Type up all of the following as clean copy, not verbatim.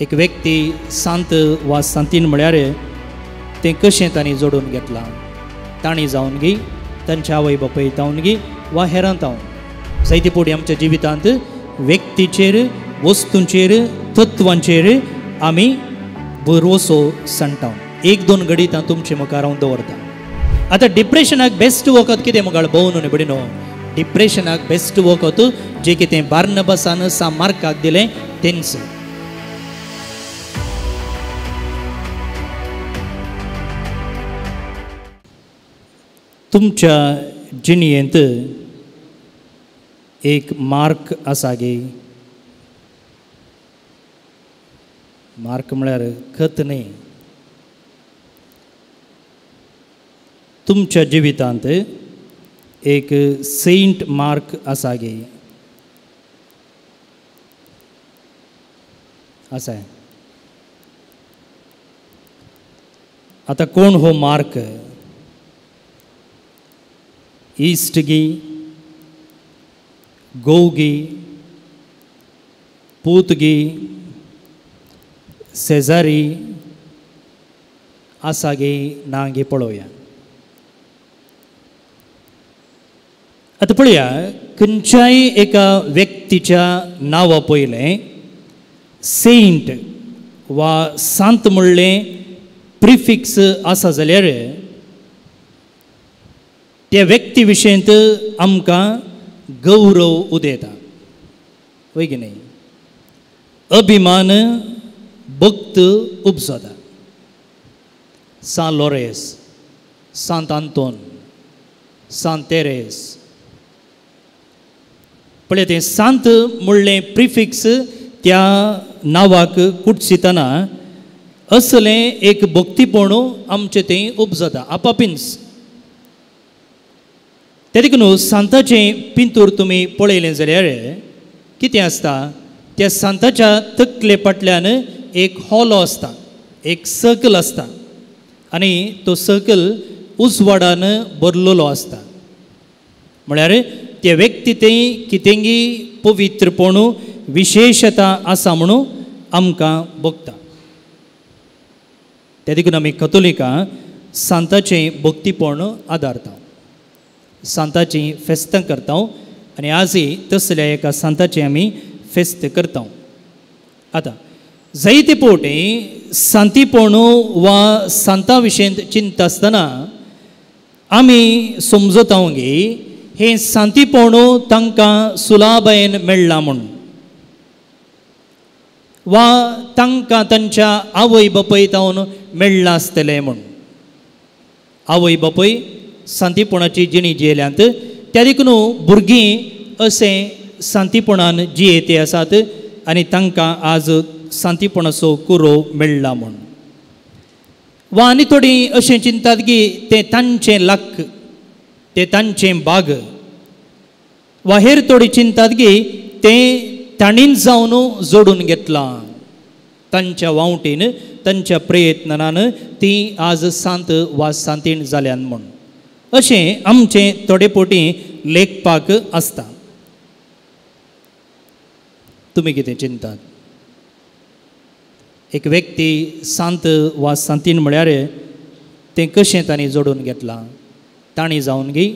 एक व्यक्ती सांत वा सांतीन म्हळ्यार तें कशें तांणी जोडून घेतलां, तांणी जावन गी, तांच्या आवय बापूय जावन गी वा हेरां जावन. जायते फावटी आमच्या जिवितांत व्यक्तीचेर, वस्तूंचेर, तत्वांचेर आमी भरवसो सांडटा. एक दोन घडीत हांव तुमचे मुखार हांव दवरता. आतां डिप्रेशनाक बेस्ट वखद कितें मुखार भोव न्हू बडी न्हू, डिप्रेशनाक बेस्ट वखद जें कितें बार्नबासान सा मार्काक दिलें तेंच. तुमच्या जिणेंत एक मार्क आसा गे, मार्क म्हळ्यार खत न्ही. तुमच्या जिवितांत एक सेंट मार्क आसा गे, आसा. आतां कोण हो मार्क? इश्ट गी, घोव गी, पूत गी, शेजारी आसा गे ना गे पळोवया. आतां पळया, खंयच्याय एका व्यक्तीच्या नांवा पयलें सेंट वा सांत म्हणलें प्रिफिक्स आसा जाल्यार त्या व्यक्ती विशयंत आमकां गौरव उदयता, वय की न्ही? अभिमान, भक्त उपजता. सां लॉरेस, सांत आंतोन, सांत तेरेस, पळय तें सांत म्हणलें प्रिफिक्स त्या नांवाक कुटसितना असलें एक भक्तीपण आमचें तें उपजता आपापींच. ते देखून सांताचें पिंतूर तुमी पळयलें जाल्यार कितें आसता, त्या सांताच्या तकले फाटल्यान एक हॉलो आसता, एक सर्कल आसता आनी तो सर्कल उजवाडान भरलेलो आसता. म्हळ्यार त्या व्यक्ती तें कितेंगी पवित्रपण, विशेशता आसा म्हणून आमकां भोगता. ते देखून आमी कथोलिकां सांताचें भक्तीपण आदारता, सांताचीं फेस्तां करता आनी आजय तसल्या एका सांताचें आमी फेस्त करता. आतां जायते फावटी सांतीपण वा सांता विशयंत चिंता आसतना आमी समजता गे हें सांतीपण तांकां सुलाबायेन मेळ्ळां म्हूण, वा तांकां तांच्या आवय बापूय जावन मेळ्ळां आसतलें म्हूण. आवय बापूय सांतीपणाची जिणी जियेल्यांत, त्या देखून भुरगीं अशें सांतीपणान जियेते आसात आनी तांकां आज सांतीपणाचो कुरो मेळ्ळा म्हूण. वा आनी थोडीं अशें चिंतात की तें तांचें लक्क, तें तांचें बाग, वा हेर थोडीं चिंतात की तें तांणीच जावन जोडून घेतलां, तांच्या वावटीन, तांच्या प्रयत्नान ती आज सांत वा सांतीण जाल्यान म्हूण. अशें आमचें थोडे फावटी लेखपाक आसता. तुमी कितें चिंतात? एक व्यक्ती सांत वा सांतीन म्हळ्यार तें कशें तांणी जोडून घेतलां, तांणी जावन गी,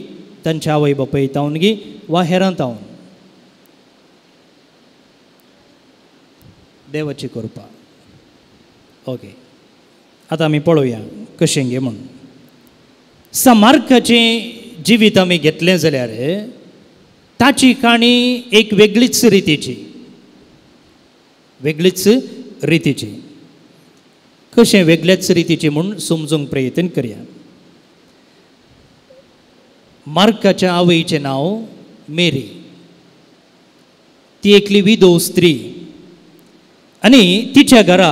तांच्या आवय बापूय जावन गी वा हेरां जावन. देवाची कृपा. ओके, आतां आमी पळोवया कशें गे म्हूण. मार्काचें जिवीत आमी घेतलें जाल्यार ताची काणी एक वेगळीच रितीची, वेगळीच रितीची. कशें वेगळेच रितीची म्हूण समजूंक प्रयत्न करया. मार्काच्या आवयचें नांव मेरी, ती एकली विधव स्त्री आनी तिच्या घरा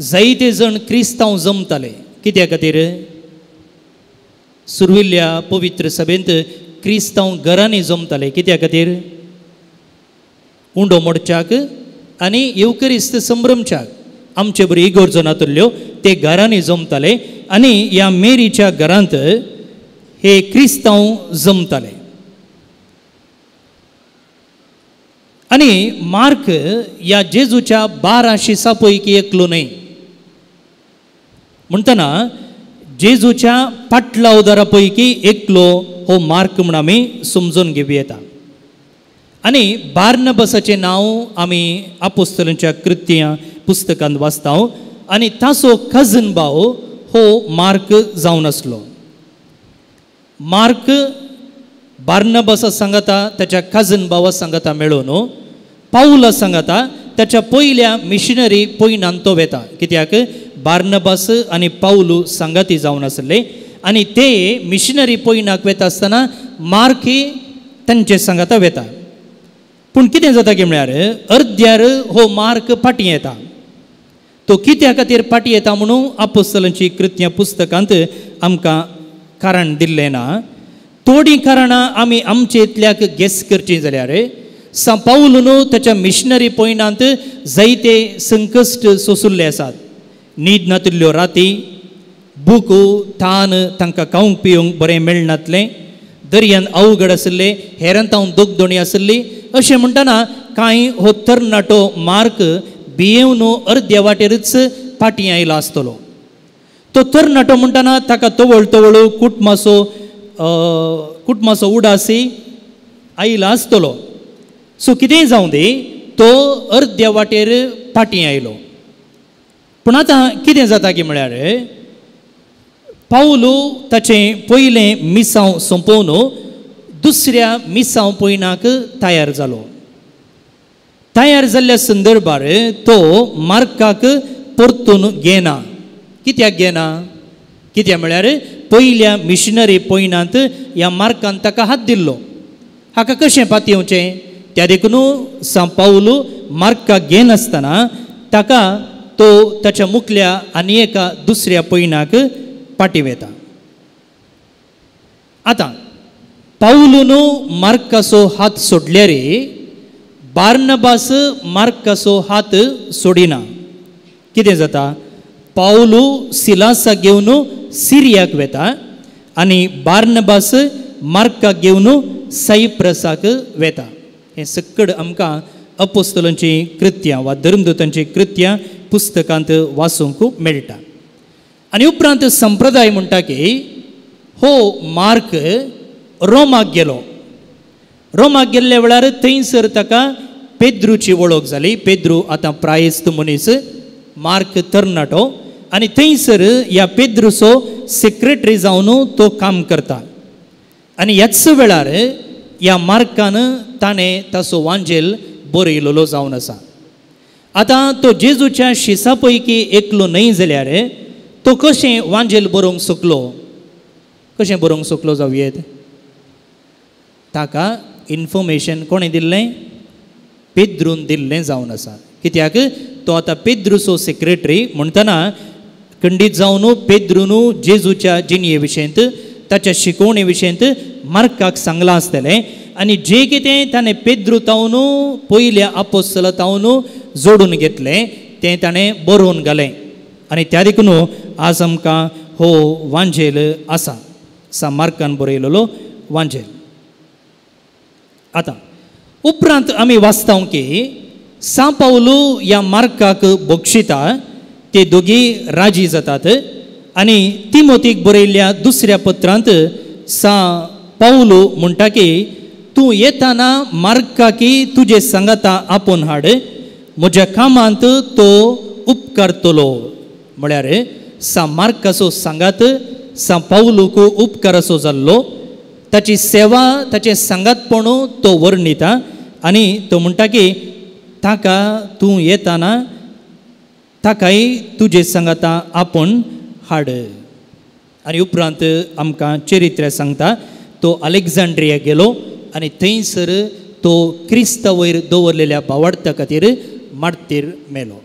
जायते जण क्रिस्तांव जमताले. कित्या खातीर? सुर्विल्ल्या पवित्र सभेंत क्रिस्तांव घरांनी जमताले. कित्या खातीर? उंडो मोडच्याक आनी येवकरिस्त संभ्रमच्याक. आमचे बरी इगर्जो नातल्ल्यो, ते घरांनी जमताले आनी ह्या मेरीच्या घरांत हे क्रिस्तांव जमताले. आनी मार्क ह्या जेजूच्या 12 शिसां पैकी एकलो न्हय. म्हणटना जेजूच्या पाटलावदारा पैकी एकलो हो मार्क म्हूण आमी समजून घेवं येता. आनी बार्नबसाचें नांव आमी आपोस्तलांच्या कृत्यां पुस्तकांत वाचता आनी ताचो कजन भाव हो मार्क जावन आसलो. मार्क बार्नबसा सांगता ताच्या कजन भावा सांगता मेळून पावला सांगता ताच्या पयल्या मिशनरी पयणान तो वेता. कित्याक बार्नबास आनी पावलू सांगाती जावन आसले आनी ते मिशनरी पयणाक वेता आसतना मार्क तांचे सांगाता वेता. पूण कितें जाता की म्हळ्यार अर्द्यार हो मार्क फाटीं येता. तो कित्या खातीर फाटीं येता म्हणून आपोस्तलांची कृत्यां पुस्तकांत आमकां कारण दिल्लें ना. थोडीं कारणां आमी आमचे इतल्याक गेस करचीं जाल्यार सां पावलून ताच्या मिशनरी पयणांत जायते संकश्ट सोंशिल्ले आसात. न्हीद नातिल्ल्यो राती, भूक तान तांकां खावंक पिवंक बरें मेळनातलें, दर्यान अवघड आशिल्ले, हेरांत हांव दोगदोणी आशिल्ली. अशें म्हणटना कांय हो तरणाटो मार्क भियेवन अर्द्या वाटेरच फाटीं आयला आसतलो. तो तरणाटो म्हणटना ताका तवळ तवळ कुटुंबाचो उडासी आयला आसतलो. सो कितेंय जावं दी, तो अर्द्या वाटेर फाटीं आयलो. पूण आतां कितें जाता की म्हळ्यार पावलू ताचें पयलें मिसांव सोंपोवन दुसऱ्या मिसांव पयणाक तयार जालो. तयार जाल्ल्या संदर्भार तो मार्काक परतून घेना. कित्याक घेना? कित्याक म्हळ्यार पयल्या मिशनरी पयणांत ह्या मार्कान ताका हात दिल्लो. हाका कशें पातयेवचें? त्या देखून सां पावलू मार्काक घेनासतना ताका तो ताच्या मुखल्या आनी एका दुसऱ्या पयणाक फाटीं वेता. आतां पावलून मार्काचो हात सोडल्यार बार्नबास मार्काचो हात सोडिना. कितें जाता? पावलू सिलासाक घेवन सिरियाक वेता आनी बार्नबास मार्काक घेवन सायप्रसाक वेता. हें सक्कड आमकां अपोस्तलांची कृत्यां वा धर्मदूतांची कृत्यां पुस्तकांत वाचूंक मेळटा. आनी उपरांत संप्रदाय म्हणटा की हो मार्क रोमाक गेलो. रोमाक गेल्ल्या वेळार थंयसर ताका पेद्रूची वळख जाली. पेद्रू आतां प्रायस्त मनीस, मार्क तरणाटो, आनी थंयसर ह्या पेद्रूचो सेक्रेटरी जावन तो काम करता. आनी ह्याच वेळार ह्या मार्कान ताणें ताचो वांजेल बरयलेलो जावन आसा. आतां तो जेजूच्या शिसा पैकी एकलो न्हय जाल्यार तो कशें वांजेल बरोवंक शकलो? कशें बरोवंक शकलो जावं येत? ताका इन्फॉर्मेशन कोणें दिल्लें? पेद्रून दिल्लें जावन आसा. कित्याक तो आतां पेद्रूचो सेक्रेटरी म्हणटना खंडीत जावन पेद्रून जेजूच्या जिणये विशयंत ताच्या शिकवणे विशयंत मार्काक सांगलां आसतलें आनी जें कितें ताणें पेद्रू तावन पयल्या आपोस्तला तावन जोडून घेतलें तें ताणें बरोवन घालें. आनी त्या देखून आज आमकां हो वांजेल आसा, सा मार्कान बरयलेलो वांजेल. आतां उपरांत आमी वाचता की सां पावलू ह्या मार्काक बक्षिता, ते दोगी राजी जातात. आनी तिमोतीक बरयल्ल्या दुसऱ्या पत्रांत सां पावलू म्हणटा की तूं येताना मार्काकी तुजे सांगाता आपोवन हाड, म्हज्या कामांत तो उपकारतलो. म्हळ्यार सां मार्काचो सांगात सां पावलूक उपकाराचो जाल्लो, ताची सेवा ताचें सांगातपण तो वर्णिता. आनी तो म्हणटा की ताका तूं येताना ताकाय तुजे सांगाता आपोवन हाड. आनी उपरांत आमकां चरित्र सांगता तो अलेक्झांड्रिया गेलो आनी थंयसर तो क्रिस्ता वयर दवरलेल्या भावार्था खातीर मार्तीर मेलो.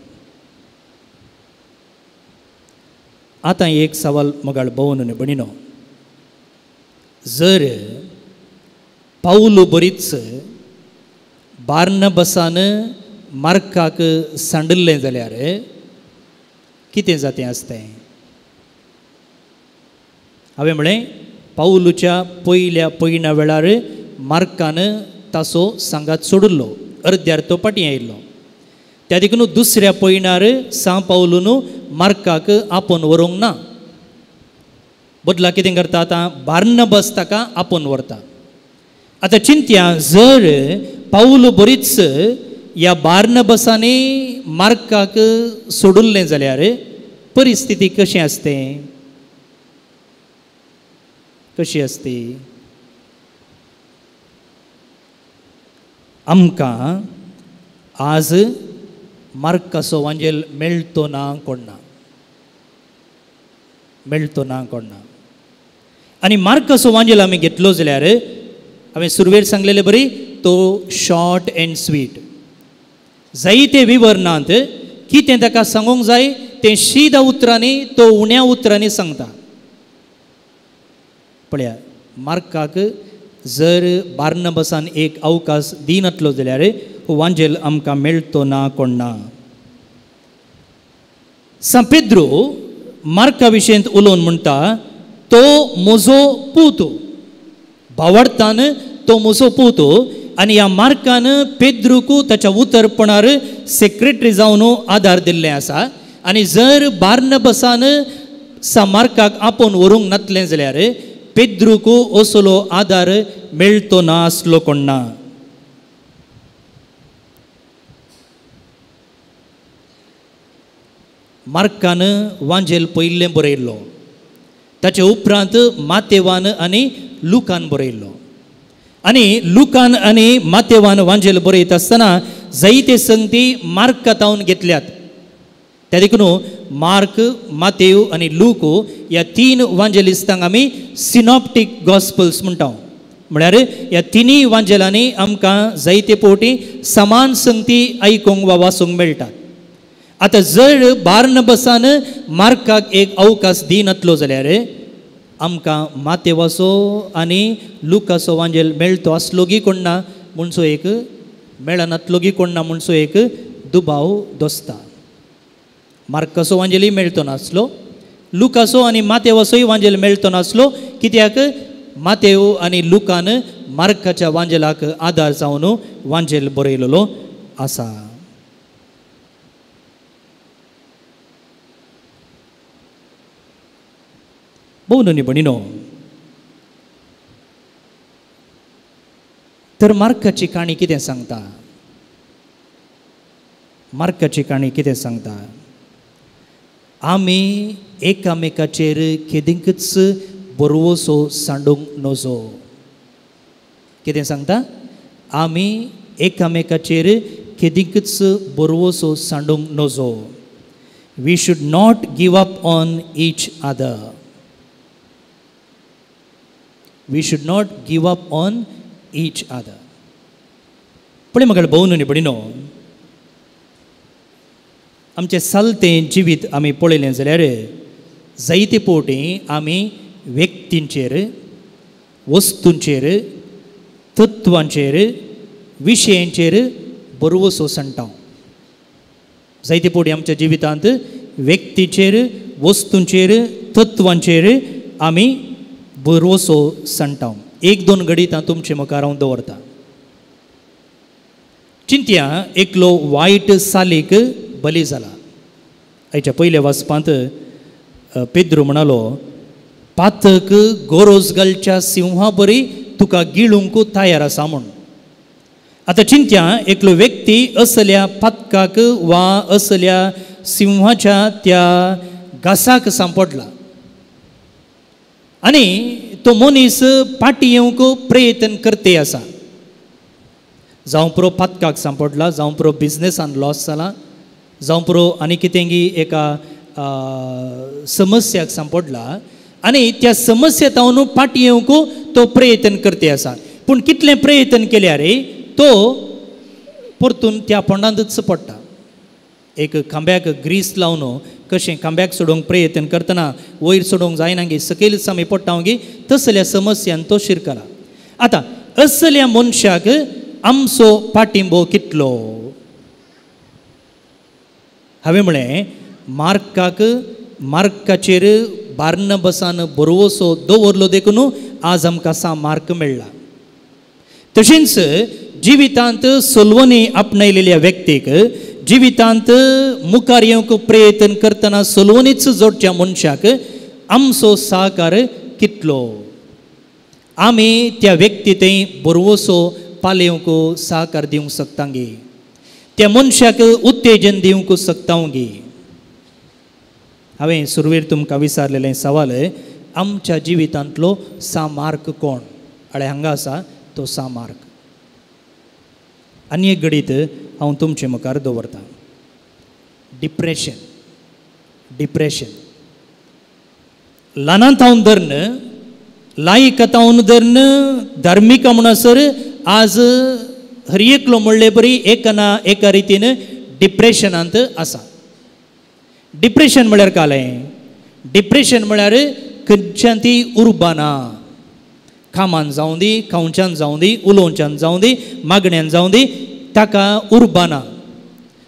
आतां एक सवाल मगाळ भोवन भणिनो, जर पावलू बरीच बार्नबसान मार्काक सांडिल्लें जाल्यार कितें जातें आसतें? हांवें म्हळें पावलूच्या पयल्या पयणा वेळार मार्कान ताचो सांगात सोडिल्लो. अर्द्यार तो फाटीं आयिल्लो. त्या देखून दुसऱ्या पयणार सां पावलून मार्काक आपोवन व्हरूंक ना, बदला कितें करता आतां बार्नबस ताका आपोवन व्हरता. आतां चिंत्या, जर पावल बरीच ह्या बार्नबसांनी मार्काक सोडुल्लें जाल्यार परिस्थिती कशी आसते, कशी आसती? आमकां आज मार्काचो वांजेल मेळतो ना कोण ना, मेळतो ना कोण ना. आनी मार्काचो वांजेल आमी घेतलो जाल्यार हांवें सुरवेर सांगलेले बरी तो शॉर्ट एंड स्वीट, जायते विवरणांत कितें ताका सांगूंक जाय तें शीदा उतरांनी तो उण्या उतरांनी सांगता. पळया, मार्काक जर बार्नबसान एक अवकाश दिनातलो जाल्यार हो वांजेल आमकां मेळतो ना कोण ना. सां पेद्रो मार्का विशयंत उलोवन म्हणटा, तो म्हजो पूत, भावार्थान तो म्हजो पूत. आनी ह्या मार्कान पेद्रूक ताच्या उतरपणार सेक्रेटरी जावन आदार दिल्लें आसा. आनी जर बार्नबसान सा मार्काक आपोवन व्हरूंक नातलें जाल्यार पेद्रूक असलो आदार मेळतो ना आसलो कोण ना. मार्कान वांजेल पयिल्लें बरयल्लो, ताचे उपरांत मातेवान आनी लुकान बरयल्लो. आनी लुकान आनी मातेवान वांजेल बरयता आसतना जायते संगती मार्का तावन घेतल्यात. त्या देखून मार्क, मातेव आनी लूक ह्या तीन वांजेलिस्तांक आमी सिनॉप्टीक गॉस्पल्स म्हणटा. म्हळ्यार ह्या तिनूय वांजेलांनी आमकां जायते फावटी समान संगती आयकूंक वा वाचूंक मेळटात. आतां जर बार्नबसान मार्काक एक अवकाश दिनातलो जाल्यार आमकां मातेवाचो आनी लुकाचो वांजेल मेळतो आसलो गी कोण ना म्हणचो एक, मेळनातलो गी कोण ना म्हणचो एक दुबाव दोसता. मार्काचो वांजेलय मेळतो नासलो, लुकाचो आनी मातेवाचोय वांजेल मेळतो नासलो, कित्याक मातेव आनी लुकान मार्काच्या वांजेलाक आदार जावन वांजेल बरयलेलो आसा. भोवननी भणिनो, तर मार्काची काणी कितें सांगता? मार्काची काणी कितें सांगता? आमी एकामेकाचेर केदिंकच बरवसो सांडूंक नजो. कितें सांगता? आमी एकामेकाचेर केदिंकच बरवसो सांडूंक नजो. We should not give up on each other. We should not give up on each other. पळय म्हाका भोवन न्ही भणिनो, आमचें चलतें जिवीत आमी पळयलें जाल्यार जायते फावटी आमी व्यक्तींचेर, वस्तूंचेर, तत्वांचेर, विशयांचेर बरवसो सांडटा. जायते फावटी आमच्या जिवितांत व्यक्तीचेर, वस्तूंचेर, तत्वांचेर आमी बरवसो सांडटा. एक दोन घडितां तुमचे मुखार हांव दवरता. चिंत्या, एकलो वायट सालीक बली जाला. आयच्या पयल्या वाचपांत पेद्रू म्हणालो, पातक गोरोज घालच्या सिंहा बरी तुका गिळूंक तयार आसा म्हूण. आतां चिंत्या, एकलो व्यक्ती असल्या पातकाक वा असल्या सिंहाच्या त्या घासाक सांपडला आनी तो मनीस फाटीं येवंक प्रयत्न करते आसा. जावं पुरो पातकाक सांपडला, जावं पुरो बिजनेसान लॉस जाला, जावं पुरो आनी कितेंगी एका समस्याक सांपडला आनी त्या समस्या तावन फाटीं येवंक तो प्रयत्न करते आसा. पूण कितलें प्रयत्न केल्यार तो परतून त्या फोंडांतच पडटा. एक खांब्याक ग्रीस लावन कशें खांब्याक सोडोवंक प्रयत्न करतना वयर सोडोवंक जायना गे, सकयलच आमी पडटा गे, तसल्या समस्यान तो शिरकला. आतां असल्या मनशाक आमचो पाठिंबो कितलो? हांवें म्हळें, मार्काक मार्काचेर बार्नबसान बरवसो दवरलो देखून आज आमकां सा मार्क मेळ्ळा. तशेंच जिवितांत सोलवणी आपणायलेल्या व्यक्तीक, जिवितांत मुखार येवंक प्रयत्न करतना सोलवणीच जोडच्या मनशाक आमचो सहकार कितलो, आमी त्या व्यक्ती थंय बरवसो पालेवंक सहकार दिवंक शकतांगी, त्या मनशाक उत्तेजन दिवंक शकतांगी. हांवें सुरवेर तुमकां विचारलेलें सवाल, आमच्या जिवितांतलो सामार्क कोण? अळे हांगा आसा तो सामार्क. आनी एक घडीत हांव तुमचे मुखार दवरतां, डिप्रेशन. डिप्रेशन ल्हानांत हांव धरून, लायक हांव धरून, धार्मीक म्हणसर आज हर एकलो म्हणले बरी एका ना एका रितीन डिप्रेशनांत आसा. डिप्रेशन म्हळ्यार कालें? डिप्रेशन म्हळ्यार खंयच्यान ती उर्बा ना, कामान जावं दी, खावच्यान जावं दी, उलोवच्यान जावं दी, मागण्यान जावं दी, ताका उर्बा ना.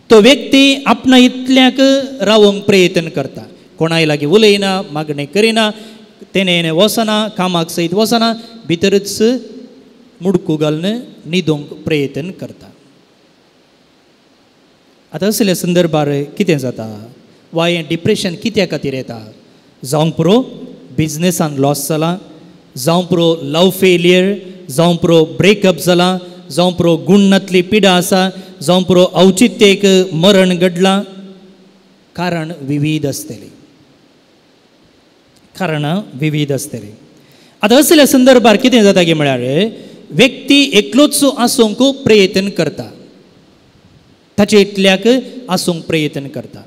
तो व्यक्ती आपणा इतल्याक रावंक प्रयत्न करता, कोणाय लागीं उलयना, मागणें करिना, तेणें वचना, कामाक सयत वचना, भितरच मुडकू घालून न्हिदोंक प्रयत्न करता. आतां असल्या संदर्भार कितें जाता वा हें डिप्रेशन कित्या खातीर येता? जावंक पुरो बिजनेसान लॉस जाला, जावं पुरो लव फेलियर, जावं पुरो ब्रेकअप जाला, जावं पुरो गुण्णांतली पिडा आसा, जावं पुरो अवचित्य एक मरण घडलां. कारण विविध आसतली, कारणां विविध आसतली. आतां असल्या संदर्भार कितें जाता की म्हळ्यार व्यक्ती एकलोच आसूंक प्रयत्न करता, ताचे इतल्याक आसूंक प्रयत्न करता.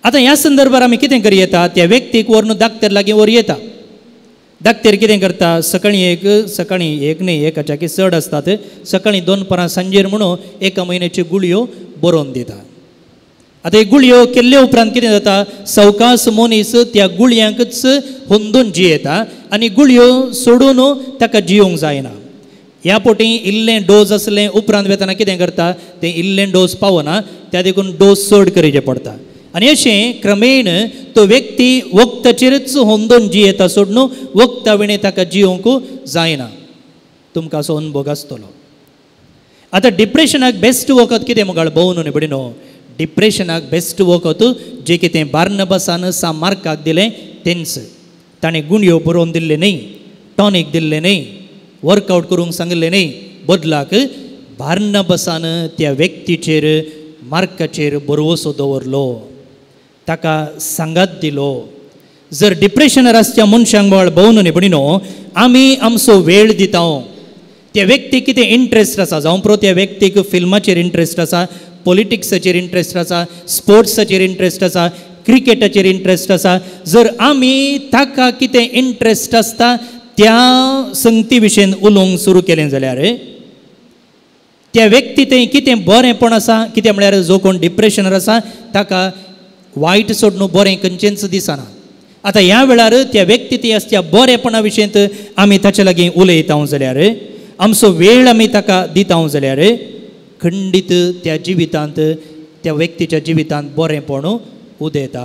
आतां ह्या संदर्भार आमी कितें करी येता, त्या व्यक्तीक व्हरून डाक्टर लागीं व्हर येता. डाक्टर कितें करता, सकाळीं एक न्ही एकाच्याकी चड आसतात, सकाळीं दोन परां सांजेर म्हणून एका म्हयन्याच्यो गुळयो बरोवन दिता. आतां ही गुळयो केल्ले उपरांत कितें जाता, सवकास मनीस त्या गुळयांकच हुंदून जियेता आनी गुळयो सोडून ताका जियोंक जायना. ह्या पोटी इल्लें डोज आसलें उपरांत वेतना कितें करता, तें इल्लें डोज पावना, त्या देखून डोज चड करचें पडटा. आनी अशें क्रमेण तो व्यक्ती वखदाचेरच होंदोन जियेता सोडून वखदा विणें ताका जियोंक जायना. तुमकां असो अनुभव आसतलो. आतां डिप्रेशनाक बेस्ट वखद कितें मुगाळ भोव न्हू बडी न्हू, डिप्रेशनाक बेस्ट वखद जें कितें बार्नबासान सा मार्काक दिलें तेंच. ताणें गुणयो बरोवन दिल्ले न्हय, टॉनीक दिल्लें न्हय, वर्कआवट करूंक सांगिल्लें न्हय, बदलाक बार्नबासान त्या व्यक्तीचेर मार्काचेर बरवसो दवरलो, ताका सांगात दिलो. जर डिप्रेशनार आसच्या मनशांक बाळ भोव न्हू बडी न्हू, आमी आमचो वेळ दिता. त्या व्यक्तीक कितें इंट्रस्ट आसा, जावं पुरो त्या व्यक्तीक फिल्माचेर इंट्रस्ट आसा, पॉलिटिक्साचेर इंट्रस्ट आसा, स्पोर्ट्साचेर इंट्रस्ट आसा, क्रिकेटाचेर इंट्रस्ट आसा, जर आमी ताका कितें इंट्रस्ट आसता त्या संगती विशयन उलोवंक सुरू केलें जाल्यार त्या व्यक्ती थंय कितें बरेंपण आसा, कितें म्हळ्यार जो कोण डिप्रेशनार आसा ताका वायट सोडून बरें खंयचेंच दिसना. आतां ह्या वेळार त्या व्यक्ती ती आसता त्या बरेपणा विशयंत आमी ताचे लागीं उलयता जाल्यार, आमचो वेळ आमी ताका दिता जाल्यार खंडीत त्या जिवितांत त्या व्यक्तीच्या जिवितांत बरेंपण उदेता.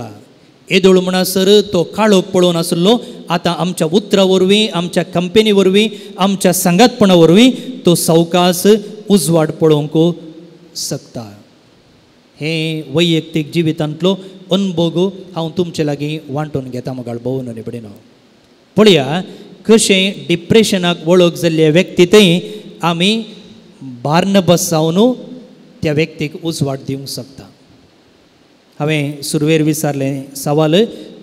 येदोळ म्हणसर तो काळोख पळोवन आसलो, आतां आमच्या उतरा वरवीं, आमच्या कंपनी वरवीं, आमच्या सांगातपणा वरवीं तो सवकास उजवाड पळोवंक शकता. हे वैयक्तीक जिवितांतलो अनुभव हांव तुमचे लागीं वांटून घेता मगाळ भोव न्हय बडीनो. पळया कशें डिप्रेशनाक वळख जाल्ल्या व्यक्ती थंय आमी बार्नबास जावन त्या व्यक्तीक उजवाड दिवंक शकता. हांवें सुरवेर विचारलें सवाल,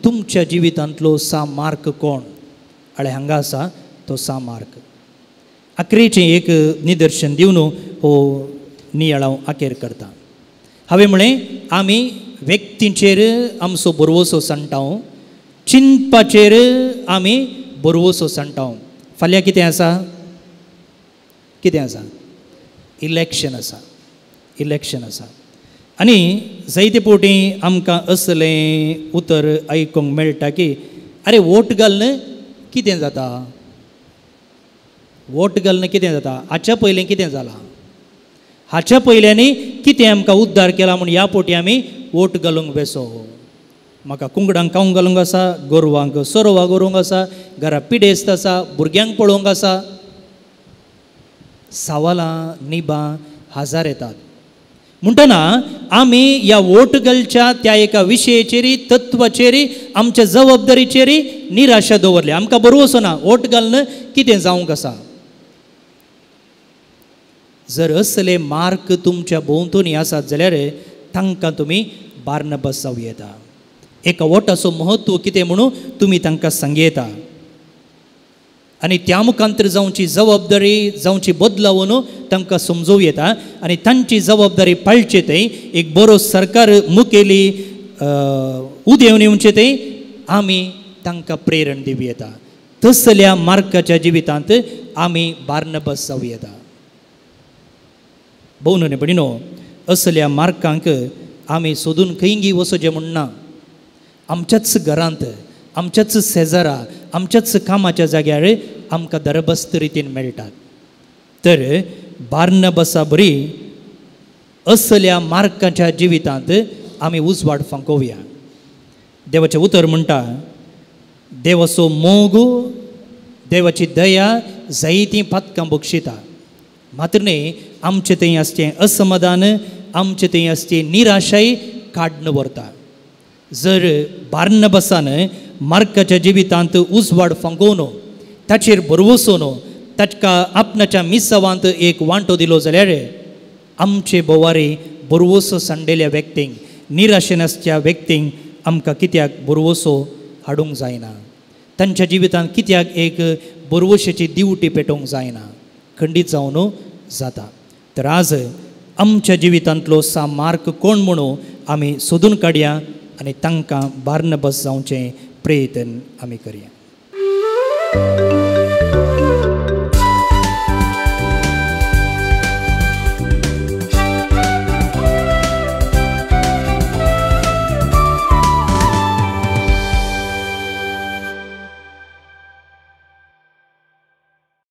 तुमच्या जिवितांतलो सा मार्क कोण? आळे हांगा आसा तो सा मार्क. आखरेचें एक निदर्शन दिवन हो नियाळ हांव आखेर करता. हांवें म्हळें आमी व्यक्तींचेर आमचो बरवसो सांडटा, चिंतपाचेर आमी बरवसो सांडटा. फाल्यां कितें आसा? कितें आसा? इलेक्शन आसा, इलेक्शन आसा. आनी जायते फावटी आमकां असलें उतर आयकूंक मेळटा की आरे वोट घालून कितें जाता, वोट घालून कितें जाता, हाच्या पयलीं कितें जालां, हाच्या पयल्यांनी कितें आमकां उद्धार केला म्हूण ह्या फावटी आमी वोट घालूंक बेसो. म्हाका कुंकडांक खावंक घालूंक आसा, गोरवांक सोरोवा गोरोवंक आसा, घरा पिडेस्त आसा, भुरग्यांक पळोवंक आसा. सवालां निबां हजार येतात. म्हणटना आमी ह्या वोट घालच्या त्या एका विशयाचेर, तत्वाचेर, आमच्या जबाबदारीचेर निराशा दवरली. आमकां बरोवचो ना वोट घालून कितें जावंक आसा. जर असले मार्क तुमच्या भोंवतणी आसात जाल्यार तांकां तुमी बार्नबस जावं येता. एका वोटाचो म्हत्व कितें म्हणून तुमी तांकां सांगयता आनी त्या मुखांतर जावची जबाबदारी जावची बदलावून तांकां समजोवं येता आनी तांची जबाबदारी पाळचे थंय एक बरो सरकार मुखेली उदेवन येवचे थंय आमी तांकां प्रेरण दिवं येता. तसल्या मार्काच्या जिवितांत आमी बार्नबस जावं येता. भोव भयणीनो, असल्या मार्कांक आमी सोदून खंयगी वचचें म्हूण ना. आमच्याच घरांत, आमच्याच शेजारा, आमच्याच कामाच्या जाग्यार आमकां दरबस्त रितीन मेळटात. तर बार्नबसा बरी असल्या मार्काच्या जिवितांत आमी उजवाड फांकोवया. देवाचें उतर म्हणटा, देवाचो मोग, देवाची दया जायतीं पातकां बक्षिता. मात्र न्ही आमचें थंय आसचें असमाधान, आमचें थंय आसची निराशाय काडून व्हरता. जर बार्नबसान मार्काच्या जिवितांत उजवाड फांकोवन ताचेर भरवसोन ताका आपणाच्या मिसावांत एक वांटो दिलो जाल्यार आमचे बोवारी भरवसो सांडलेल्या व्यक्तींक, निराशेन आसच्या व्यक्तींक आमकां कित्याक भरवसो हाडूंक जायना? तांच्या जिवितांत कित्याक एक भरवशाची दिवटी पेटोवंक जायना? खंडीत जावन जाता. तर आज आमच्या जिवितांतलो सा मार्क कोण म्हणून आमी सोदून काडया आनी तांकां बार्नबस जावचें प्रयत्न आमी करया.